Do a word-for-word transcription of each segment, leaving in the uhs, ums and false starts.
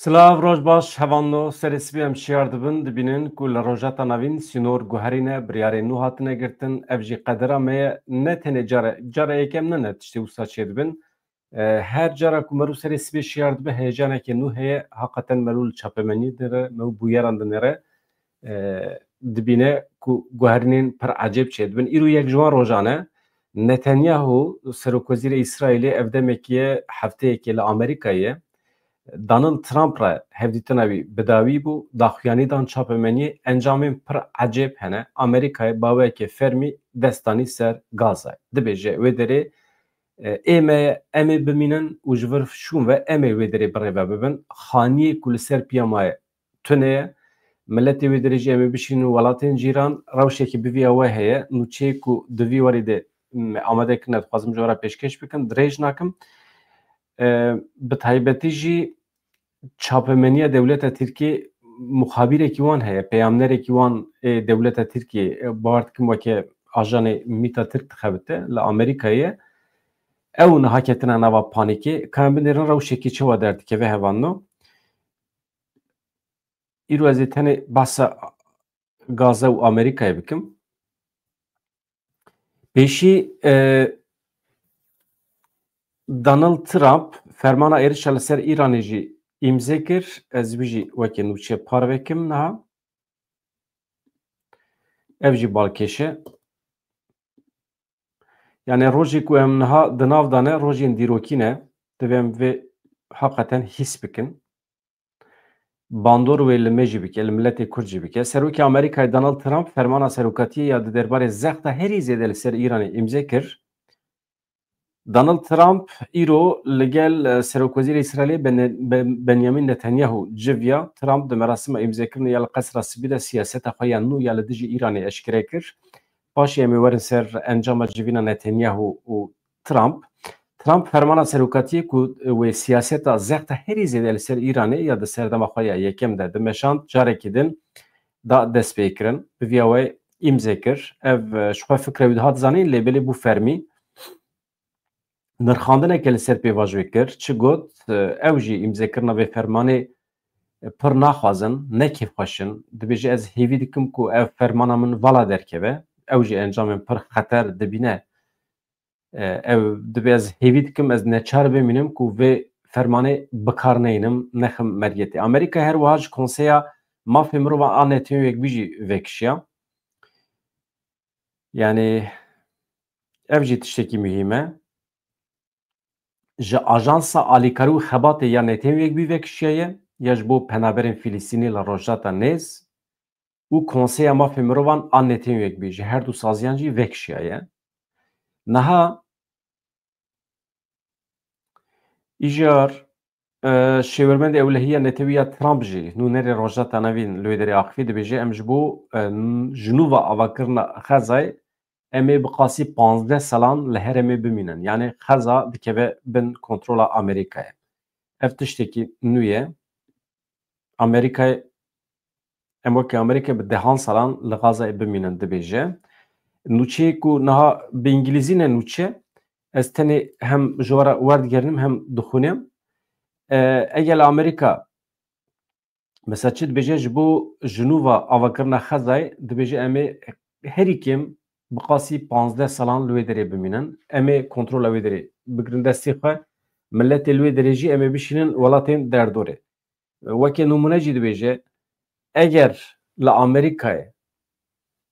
Silav, roj baş, hevalno, serê sibê em şiyar dibin, dibînin ku li Rojhilata Navîn sînor guherîne, biryarên nû hatine girtin, ev jî qedera me ye, ne tenê care, cara yekem nine tiştê wisa çêdibin. E, her cara ku merû serê sibê şiyar dibe, heyecaneke nû heye, haqeten merû li çapemenî dinêre, merû bûyeran dinêre, e, dibîne ku guherînên pir ecêb çêdibin. Îro yek ji wan rojan e, Netanyahu, serokwezîrê Îsraîlê, ev demekî ye, hefteyekê li Amerîkayê ye. Donald Trump re hevdîtina wî bi dawî bû, daxuyanî dan çapemeniyê, encamên pir ecêb hene. Amerîkayê bi awayekê fermî dest danî ser Gazayê. Dibêje wê derê, e, ê me ye, em ê bimînin û ji vir şûn ve em ê wê derê birêve bibin. Xaniyê ku li ser piya maye tune ye. Miletê wê derê jî em ê bişînin welatên cîran. Rewşekî bi vî awe heye. Nûçeyê ku di vî warî de me amade kirine, dixwazim ji we re pêşkêş bikim. Dirêj nakim. E, bi taybetî jî çapemeniya dewleta Tirkiyê muxabîrekî wan heye, peyamnerekî wan ê dewleta Tirkiyê, e, bawer dikim weke ajanê Mîta Tirk dixebite, li Amerîkayê ye. Ew niha ketine nava panîkê. Ka em binêrin rewşekî çawa derdikeve hevalno. Îro ez ê tenê behsa Gaza û Amerîkayê bikim. Pêşî, e, Donald Trump fermana êrişa li ser Îranê jî îmze kir. Ez wî jî weke nûçe parve kim niha. Ev jî balkêş e. Yani rojê ku em niha di nav de ne, rojên dîrokî ne. Divê em vê heqeten hîs bikin. Bandor wê li me jî bike, li miletê Kurd jî bike. Serokê Amerîkayê Donald Trump fermana serokatiyê ya di derbarê zexta herî zêde li ser Îranê îmze kir. Donald Trump îro li gel, e, Serokwezîrê Îsraîlê Bene-, Be-, Benyamin Netanyahu civiya. Trump di merasima îmzekirinê ya li Qesra Sibî de siyaseta xwe ya nû ya li dijî Îranê eşkere kir. Paşê em ê werin ser encama civîna Netanyahu û Trump. Trump fermana serokatiyê ku wê siyaseta zexta herî zêde li ser Îranê ya di serdema xwe ya yekem de dimeşand, carekî din da destpêkirin. Bi vî awayî îmze kir. Ev, e, ji xwe fikra wî dihat zanîn, lê belê bû fermî. Nirxandineke li ser pêvajoyê kir. Çi got? E, ew jî îmzekirina vê fermanê, e, pir naxwazin, ne kêfxweş in. Dibêje, ez hêvî dikim ku ev fermana min vala derkeve. Ew jî encamên pir xeter dibîne. E, ew dibê, ez hêvî dikim, ez neçar bimînim ku vê fermanê bi kar neynim, nexim meriyetê. Amerîka her wiha ji Konseya Mafê Mirovan a Netewên Yekbûyî jî vekişiya. Yani ev jî tiştekî muhîm e. Ji Ajansa Alîkarî û Xebatê ya Netewên Yekbûyî vekişiyaye, ya ji bo penaberên Filistînî li Rojhilata Nêz û Konseya Mafê Mirovan a Netewên Yekbûyî, ji her du saziyan jî vekişiyaye. Niha îjar, e, şêwirmendê ewlehiya netewî ya Trump jî nûnerê Rojhilata Navîn li wê derê axivî, dibêje, em ji bo, e, n-, ji nû ve avakirina Xezayê em ê bi qasî panzdeh salan li herêmê bimînin. Yani Xeza dikeve bin kontrola Amerîkayê. Ev tiştekî nû ye. Amerîkayê, em weke Amerîkayê bi dehan salan li Xezayê bimînin, dibêje. Nûçeyê ku niha bi îngilîzî ne nûçe, ez tenê hem ji we re werdigerinim hem dixwînim. E, eger li Amerîka, mesela çi dibêje, ji bo ji nû ve avakirina Xezayê, dibêje, em ê herî kêm bi qasî panzdeh salan li wê derê bimînin. Em ê kontrola wê derê bigirin destê xwe. Miletê li wê derê jî em ê bişînin welatên derdorê. Weke nimûne jî dibêje, eger li Amerîkayê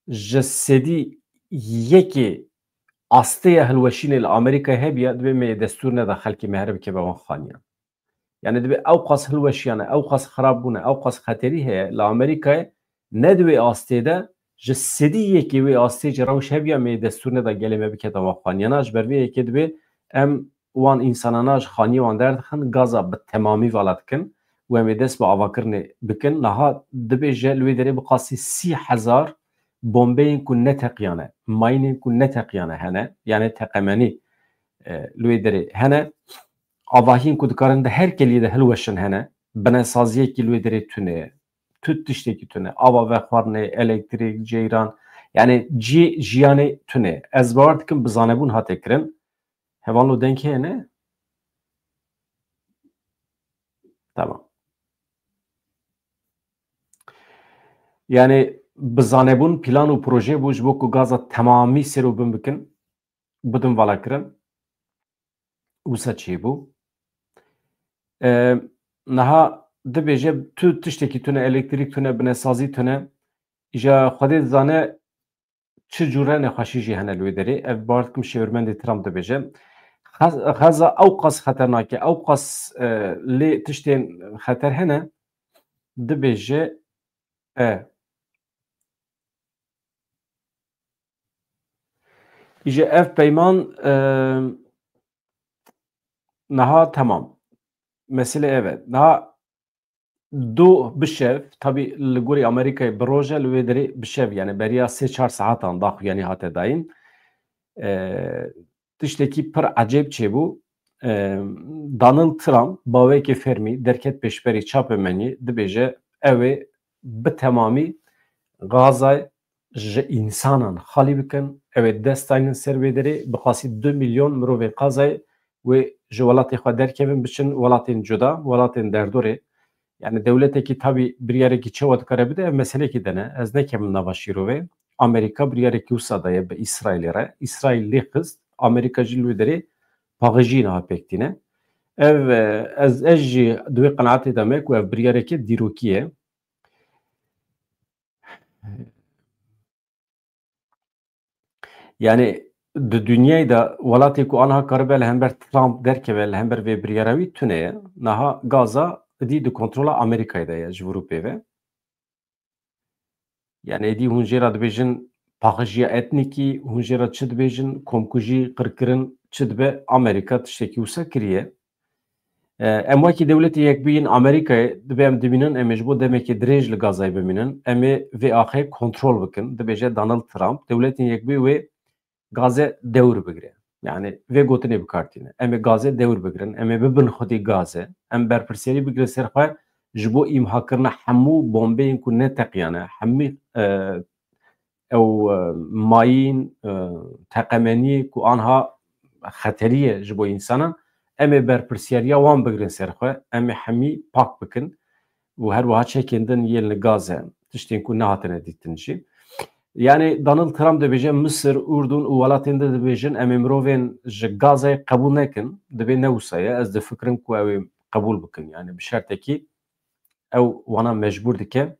ji sedî yekê astêya hilweşînê li Amerîkayê hebiya, dibê me yê destûr neda xelkê me here bikeve wan xaniyan. Yani dibê ew qas hilweşiyane, ew qas xirab bûne, ew qas xeterî heye li Amerîkayê, ne di wê astê de, ji sedî yekê wê astê jî rewş hebiya, me yê destûr neda gelê me bikete wan xaniyana. Ji ber vê yekê dibê em wan însanana ji xaniyê wan derdixin, Gaza bi temamî vala dikin û em ê dest bi avakirinê bikin. Niha dibêje li wê derê bi qasî sî hezar bombeyên ku neteqiyane, mayînên ku neteqiyane hene, yani teqemenî, e, li wê derê hene. Avahiyên ku dikarin di her keliyê de hilweşin hene. Binesaziyekî li wê derê tune ye. Tu tiştekî tune. Ava vexwarinê, elektrîk, ceyran. Yani cihê jiyanê tune ye. Ez bawer dikim bi zanebûn hate kirin. Hevalno deng heye ne? Tamam. Yani bi zanebûn plan û proje bû ji bo ku gaza temamî sêr û bin bikin, bidin vala kirin. Wisa çêbû. E, niha dibêje tu tiştekî tune, elektrîk tune, binesazî tune. Îja Xwedê dizane çi cûre nexweşî jî hene li wê derê. Ev bar dikim şêwirmendê Trump dibêje. Xez-, Xeza ew qas xeternak e, ew qas, e, lê tiştên xeter hene, dibêje, e, Îje ev peyman, e, niha temam. Mesele ev e. Niha do bi şev, tabî li gorî Amerîkayê bi roj e, li wê derê bi şev, yani beriya sê çar saetan daxuyanî hate dayîn. E, tiştekî pir ecêb çêbû. E, Donald Trump baweyekê fermî derket pêşberî çapemeniyê, dibêje ew ê bi temamî Gazayê ji însanan xalî bikin, ew ê dest daynin ser wê derê, bi qasî du milyon mirovên Gazayê wê ji welatê xwe derkevin, biçin welatên cuda, welatên derdorê. Yani dewletekî tabî biryarekî çawa dikare bide, ev meselekî din e. Ez nekevim nava şîrovê. Amerîka biryarekî wisa daye bi Îsraîlê re. Îsraîl lê xist, Amerîka jî li wê derê paxijî niha pêk tîne. Ev, e, ez, ez jî di wê qenaetê de me ku ev biryarekî dîrokî ye. Yani di dinyayê de welatê ku aniha karibe li hember Trump derkeve, li hember vê biryara wî tune ye. Niha Gaza dî di kontrola Amerîkayê de ye ji vir û pê ve. Yani êdî hûn jê re dibêjin paxijiya etnîkî, hûn jê re çi dibêjin, komkujî, qirkirin çi dibe, Amerîka tiştekî wisa kiriye. E, em wekî Dewletê Yekbûyî yên Amerîkayê dibe em dimînin, em ê ji bo demekê dirêj li Gazayê bimînin, em ê vê axê kontrol bikin, dibêje Donald Trump. Dewletên Yekbûyî wê Gaze dewr bigire. Yani vê gotinê bi kar tîne. Em ê Gaze dewr bigirin, em ê bibin xwedî Gaze. Em berpirsiyarî bigirin ser xwe ji bo îmhakirina hemû bombeyên ku neteqiyane, hemî, e, ew, e, mayîn, e, teqemeniyê ku anha xeterî ye ji bo însanan, em ê berpirsiyariya wan bigirin ser xwe, em ê hemî pak bikin û her wiha çekên din yên li Gaze, tiştên ku nehatine dîtin jî. Yani Donald Trump dibêje Misir, Urdun û welatên din dibêjin em ê mirovên ji Gazayê qebûl nekin, dibê ne wisa ye, ez difikirim ku ew ê qebûl bikin. Yani bi şertekî ew wana mecbûr dike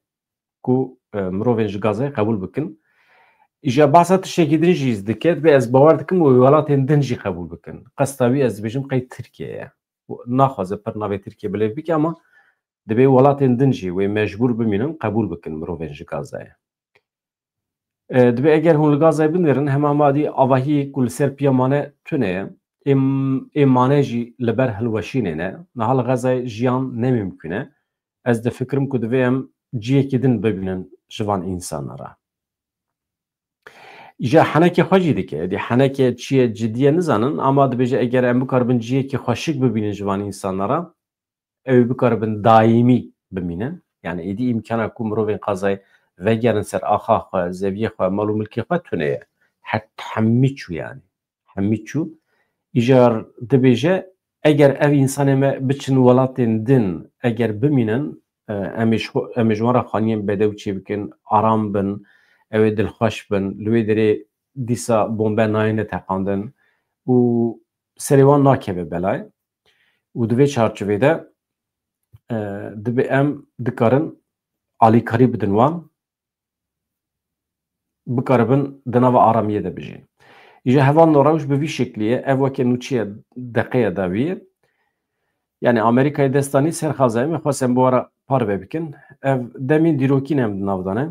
ku, e, mirovên ji Gazayê qebûl bikin. Îja behsa tiştekî din jî dike, dibê ez bawer dikim wê welatên din jî qebûl bikin. Qesta wî ez dibêjim qey Tirkiye ye. Naxwaze pir navê Tirkiye bilêv bike ama dibê welatên din jî wê mecbûr bimînin qebûl bikin mirovên ji Gazayê. E, dibê eger hûn li Gazayê binêrin, hema madî avahiyê ku li ser piya mane tune ye, ê, ê mane jî li ber hilweşînê ne. Niha li Gazayê jiyan ne mimkûn e. Ez difikirim ku divê em ciyekî din bibînin ji van însanan re. Îja henekê xwe jî dike. Êdî heneke çi ye cidî ye nizanin, ama dibêje eger em bikaribin ciyekî xweşik bibînin ji van însanan re, ew ê bikaribin daîmî bimînin. Yani êdî îmkana ku mirovên Gazayê vegerin ser axa xwe, zeviyê xwe, mal û milkê xwe tune ye. Her hemî çû yani. Hemî çû. Îjar dibêje, eger ev însanê me biçin welatên din, eger bimînin, e, em ê ji xwe, em ê ji wan re xaniyên bedew çêbikin, aram bin, ew ê dilxweş bin, li wê derê dîsa bombe nayêne teqandin û serê wan nakeve belay. Û di vê çarçovê de, e, dibê em dikarin alîkarî bidin wan, bikaribin di nava aramiyê de bijîn. Îja hevalno rewş bi vî şeklî ye, ev weke nûçiye deqeya dawî ye. Yani Amerîkayê dest danî ser Xazayê, me xwest em bi we re parve bikin. Ev demên dîrokî ne em di nav de ne.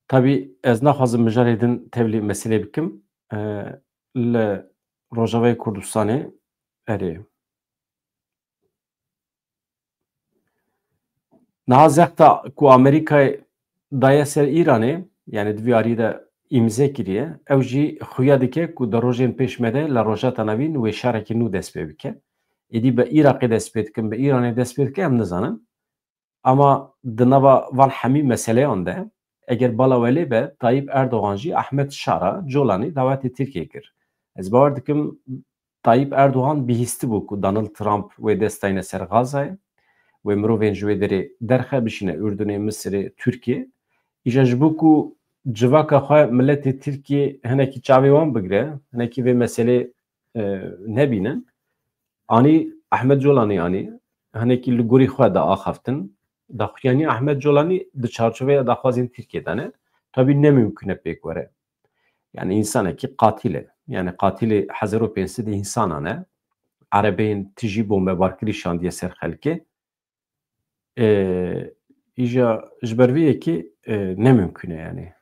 Tabî ez naxwazim mijarê din tevlî meselê bikim. E, li Rojavayê Kurdistanê erê. Niha zexta ku Amerîkayê daye ser Îranê, yani di vî arî de îmze kiriye, ew jî xuya dike ku di rojên pêş me de li Rojhilata Navîn wê şerekî nû dest pê bike. Êdî bi Iraqê dest pê dikin, bi Îranê dest pê dike, em nizanin. Ama di nava van hemî meseleyan de, eger bala we lê be, Tayyip Erdogan jî Ahmet Şara Colanî dawetê Tirkiyê kir. Ez bawer dikim, Tayyip Erdogan bihîstibû ku Donald Trump wê dest dayne ser Gazayê wê mirovên ji wê derê derxe bişîne Urdunê, Misirê, Tirkiyê. Îja ji bo ku civaka xwe miletê Tirkiyê hinekî çavê wan bigire, hinekî vê meselê, e, nebînin. Anî Ahmet Colanî anî, hinekî li gorî xwe da axaftin. Daxuyanî Ahmet Colanî di çarçoveya daxwazên Tirkiyê de ne. Tabî ne mimkun e pêk were. Yani însanekî qatil e. Yani qatilê hezar û pênc sed însanan e. Erebeyên tijî bombebarkirî şandiye ser xelkê. E, îja ji ber vê yekê, e, ne mimkun e yani.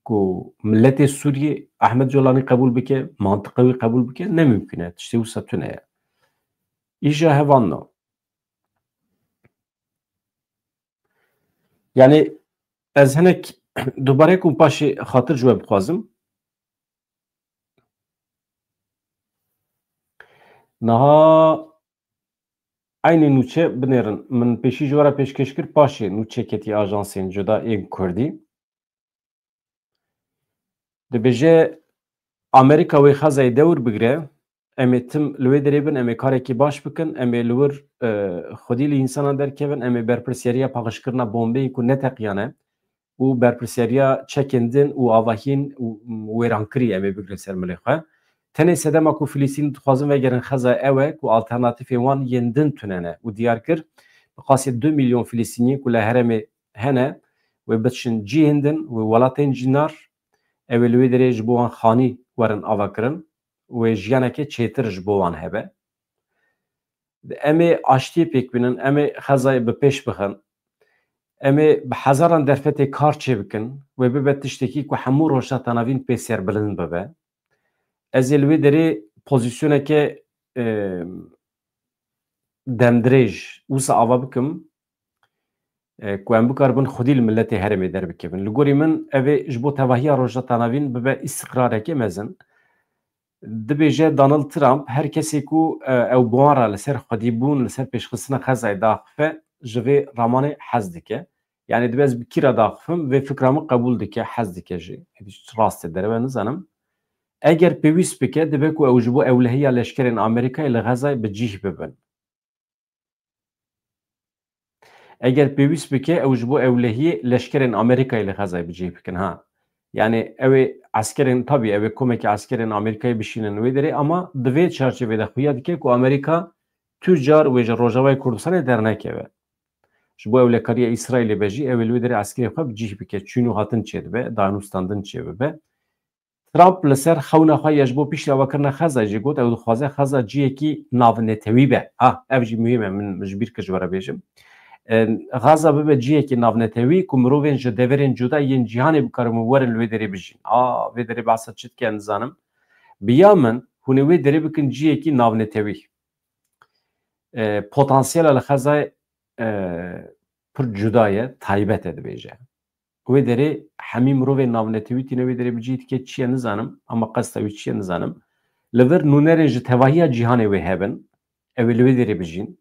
Ku miletê Sûriyê Ahmet Colanî qebûl bike, mantiqa wî qebûl bike, ne mimkun e. Tiştê wisa tune ye. Îja hevan no. Yani ez hinek dubare ku paşê xatir ji we bixwazim. Niha eynî nûçe binêrin. Min pêşî ji we re pêşkêş kir, paşê nûçe ketî ajansên cuda ên kurdî. Dibêje Amerîka wê Xezayê dewr bigire, em ê tim li wê derê bin, em ê karekî baş bikin, em ê li wir, e, xwedî li însanan derkevin, em ê berpirsiyariya paqijkirina bombeyên ku neteqiyane û berpirsiyariya çekên din û avahiyên û, û wêrankirî em ê bigrin ser milê xwe. Tenê sedema ku Filistîn dixwazin vegerin Xezayê ew e ku alternatîfên wan yên din tune ne û diyar kir, bi qasî du milyon Filistîniyên ku li herêmê hene, wê bitişin cihên din, wê welatên cînar, ew ê li wê derê ji bo wan xanî werin avakirin, wê jiyaneke çêtir ji bo wan hebe. Em ê aştiyê pêk bînin, em ê Xezayê bi pêş bixin, em ê bi hezaran derfetê kar çêbikin, wê bibe tiştekî ku hemû Rojhilata Navîn pê serbilind bibe. Ez ê li wê derê pozîsyoneke, e, demdirêj wisa ava bikim, e, ku em bikaribin xwedî li miletê herêmê derbikevin. Li gorî min ev ê ji bo tevahiya Rojhilata Navîn bibe îstiqrareke mezin. Dibêje Donald Trump, her kesê ku, e, ew bi wan re li ser xwedîbûn, li ser pêşxistina Xezayê daxife, ji vê ramanê hez dike. Yani dibe ez bi kî re daxifim, vê fikra min qebûl dike, hez dike jî. Hêdî rast e, derew e, nizanim. Eger pêwîst bike, dibe ku ew ji bo ewlehiya leşkerên Amerîkayê li Xezayê bi cih bibin. Eger pêwîst bike, ew ji bo ewlehiyê leşkerên Amerîkayê li Xezayê bi cih bikin. Ha. Yani ew ê eskerên, tabî ew ê komekî eskerên Amerîkayê bişînin wê derê, ama di vê çarçovê de xuya dike ku Amerîka tu car wê ji Rojavayê Kurdistanê dernekeve. Ji bo ewlekariya Îsraîlê be jî, ew ê li wê derê eskerê xwe bi cih bike, çûn û hatin çêdibe, danûstandin çêbibe. Trump li ser xewna xwe ya ji bo piştî avakirina Xezayê jî got, ew dixwaze Xeza cihekî navnetewî be. Ha, ev jî muhîm e, min ji bîr kir ji we re bêjim. E, Xeza bibe cihekî navnetewî ku mirovên ji deverên cuda yên cîhanê bikaribin werin li wê derê bijîn. A, vê derê behsa çi dike nizanim. Bi ya min, hûn ê wê derê bikin cihekî navnetewî. E, potansiyela li Xezayê, e, pir cuda ye, taybet e, dibêje. Wê derê hemî mirovên navnetewî tîne wê derê bi cih dike, çi ye nizanim, ama qesta wî çi ye nizanim. Li vir nûnerên ji tevahiya cîhanê wê hebin, ew ê li wê derê bijîn.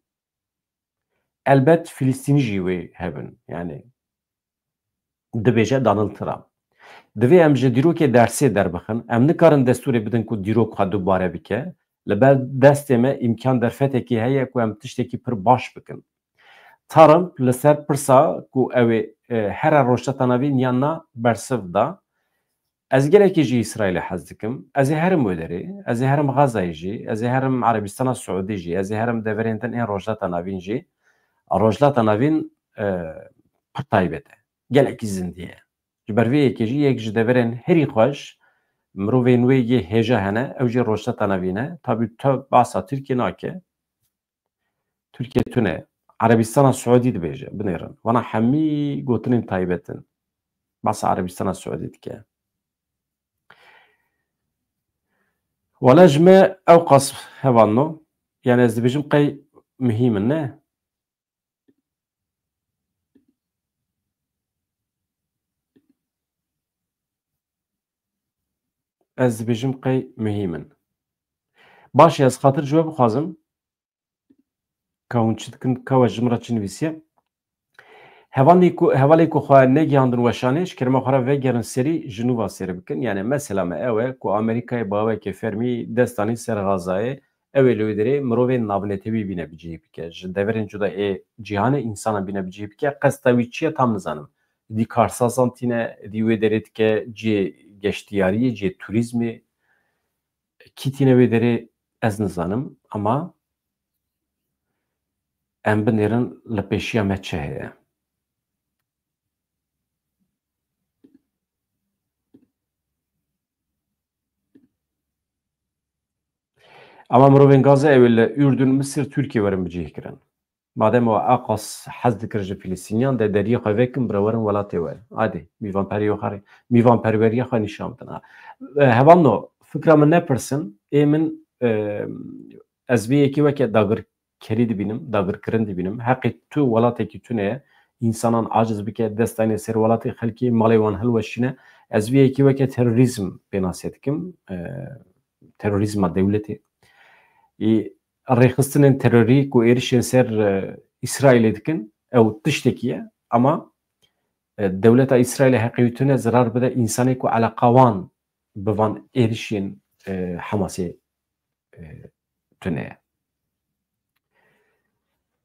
Elbet Filistînî jî wê hebin, yani dibêje Donald Trump. Divê em ji dîrokê dersê derbixin. Em nikarin destûrê bidin ku dîrok xwe dubare bike. Li ber destê me îmkan derfetekî heye ku em tiştekî pir baş bikin. Trump li ser pirsa ku ew ê, e, here Rojhilata Navîn yan na bersiv da. Ez gelekî ji Îsraîlê hez dikim. Ez ê herim wê derê. Ez ê herim Xezayê jî. Ez ê herim Erebistana Siûdî jî. Ez ê herim deverên din ên Rojhilata Navîn jî. Rojhilata Navîn, e, pir taybet e. Gelekî zindî ye. Ji ber vê yekê jî yek ji deverên herî xweş, mirovên wê yê hêja hene, ew jî Rojhilata Navîn e. Tabî tu behsa Tirkiyê nake. Tirkiye tune. Erebistana Siûdî dibêje, binêrin. Vana hemî gotinên taybet in. Behsa Erebistana Siûdî dike. Wala ji me ew qas hevalno. Yani ez dibêjim qey muhîm in, ne? Ez dibêjim qey muhîm in. Baş e, ez xatir ji we bixwazim. Ka hûn çi dikin, ka we ji min re çi nivîsiye? Hevalê ku, hevalê ku xwe negihandin weşanê, ji kerema xwe re vegerin serî, ji nû va sêr bikin. Yani mesela me ew e ku Amerîkayê bi awekê fermî dest danî ser Xazayê, Ew ê li wê derê mirovên navnetewî bîne bi cihê bike. Ji deverên cuda ê cîhanê însanan bîne bi cihê bike. Qesta wî çi ye tam nizanim. Dî karsazan tîne, dî wê derê dike cihê geştiyariyê, cihê turîzmê. Kî tîne wê derê ez nizanim ama em binêrin li pêşiya me çi heye. Ama mirovên Gaza ew ê li Urdun, Misir, Tirkiye werin bicihkirin. Madem o aqas hez dikir ji Filistiniyan de deriyê xwe vekin bira werin welatê we. Hadi, mîvanperî xwe, mîvanperweriya xwe nîşan bidin. E, hevalno, fikra min nepirsin, ê min, e, ez vê yekê weke dagirkerî dibînim, dagirkirin dibînim. Heqê tu welatekî tune ye, însanan aciz bike, dest dayne ser welatê xelkê, malê wan hilweşîne. Ez vê yekê weke terorîzm pênase dikim, e, terorîzma dewletê. Ê, rêxistinên terorî ku êrişên ser, e, Îsraîlê dikin, ew tiştekî ye, ama, e, dewleta Îsraîlê heqê wî tune zirar bide însanê ku eleqa wan bi van êrişên, e, Hamasê, e, tune ye.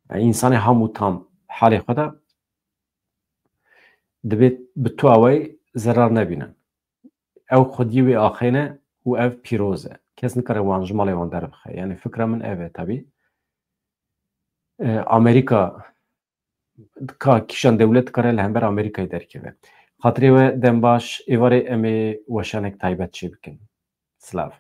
Yani însanê ham û tam halê xwe de divê bi tu awayî zerar nebînin. Ew xwediyê wê axê ne û ev pîroz e. Kes nikare wan ji malê wan derbixe. Yani fikra min ev e tabî. E, Amerîka ka kîjan dewlet dikare li hember Amerîkayê derkeve. Xatirê we dem baş, êvarê em ê weşanek taybet çê bikin. Silav.